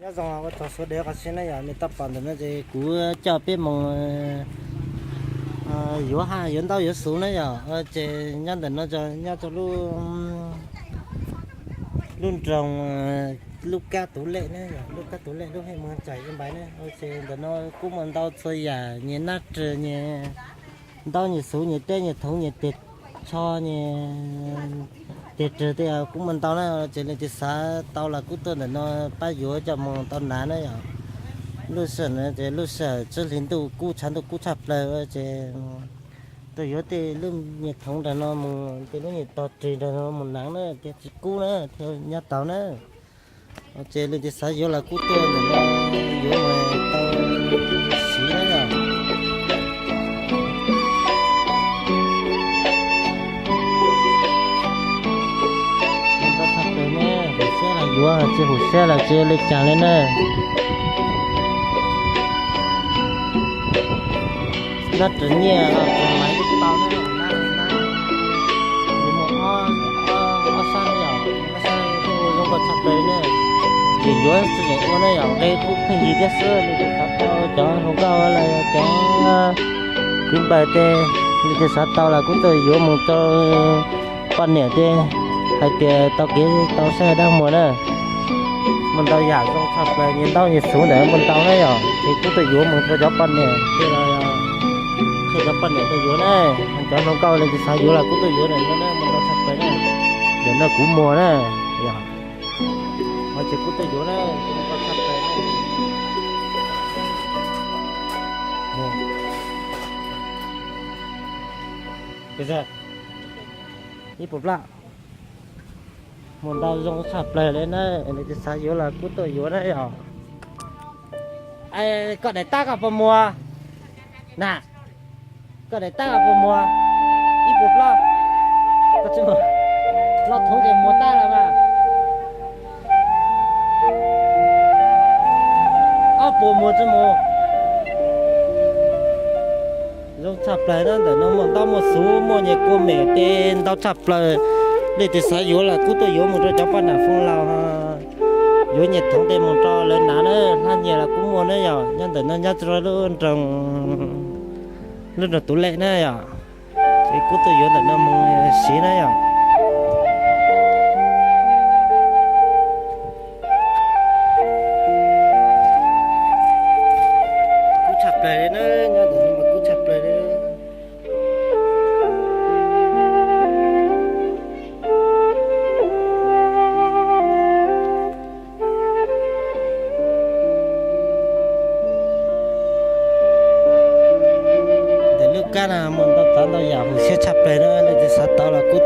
Zoo ua tsaug sawv daws qhov siab na yom, nej tau pom ntawm no ces kuv coj peb mus yuav haj yuav ntaub yuav xuv na yom. Ces nyob ntawm no, nyob rau lub, lub nroog, lub kab Tuv Lej na, lub kab Tuv Lej lub hej Moos Cais Ib Npais na. Ces ntawm no kuj muaj ntau txhua yam, nyias nab rwg, nyias ntaub nyias xuv, nyias teb nyias thoov, nyias tes tsho, nyias tes rwg tej kuj muaj ntau na. Ces leej twg xav tau los kuj tuaj ntawm no pab yuav coj mus tau hnav na yom. Lub sij hawm no ces lub sij hawm tsib hlis ntuj kub tshav ntuj kub tshaj plaws ces tuaj yuav tej lub nyias thoov nrog no mus, tej lub nyias tog rwg nrog no mus hnav na, thiaj tsis kub na, thiaj nyob tau na. Ces leej twg xav yuav los kuj tuaj ntawm no yuav mus tau siv na yom. Ntau tshaj plaws ne, hum siab los yuav, tsis hum siab los tsis ua li cas li na. Nab rwg nyiaj los tseem maiv tsis tau na, nab, nab, nws muaj ob, ob sab na yom, ob sab thiaj ua zoo nkauj tshaj plaws na. Ces yuav tsis yeem ua na yom, nqe kuj pheej yig thiab xwb, leej twg xav tau, cov hluas nkauj los yog cov kwv npawg tej, leej twg xav tau los kuj tuaj yuav mus rau poj niam tej, hais tias tau kev tau saib dab muag na. Muaj ntau yam zoo tshaj plaws, nyias ntaub nyias xuv ntawd muaj ntau na yom, ces kuj tuaj yuav mus rau cov poj niam tej los, qhia cov poj niam tuaj yuav na. Cov hluas nkauj leej twg xav yuav los kuj tuaj yuav ntawm no na, muaj ntau tshaj plaws na. Ntawm no kuv muag na, yog, ces kuj tuaj yuav na, muaj ntau tshaj plaws na. Ib puas plab. Muaj ntau zoo tshaj plaws li na, leej twg xav yuav los kuj tuaj yuav na yom. Koj daim tab koj puas muag na? Koj daim tab koj puas muag? Ib puas plab. Koj tsis muag, plab thoov ces muag tab los mas. Ob puas muag tsis muag. Zoo tshaj plaws na, ntawm no muaj ntaub muaj xuv, muaj nyias kua mem tej ntau tshaj plaws. Leej twg xav yuav los kuj tuaj yuav mus rau cov poj niam Foob Lauj, yuav nyias thoov tej mus rau lawv hnav na, hlab nyiaj los kuj muaj na yom. Nyob ntawm no nyob rau lub nroog, lub nroog Tuv Lej na yom. Es kuj tuaj yuav ntawm no mus siv na yom. Kub tshaj plaws li na, nyob ntawm no mas kub tshaj plaws li. Ntawm lub kab no muaj ntau tsav ntau yam hum siab tshaj plaws na, leej twg xav tau los kuj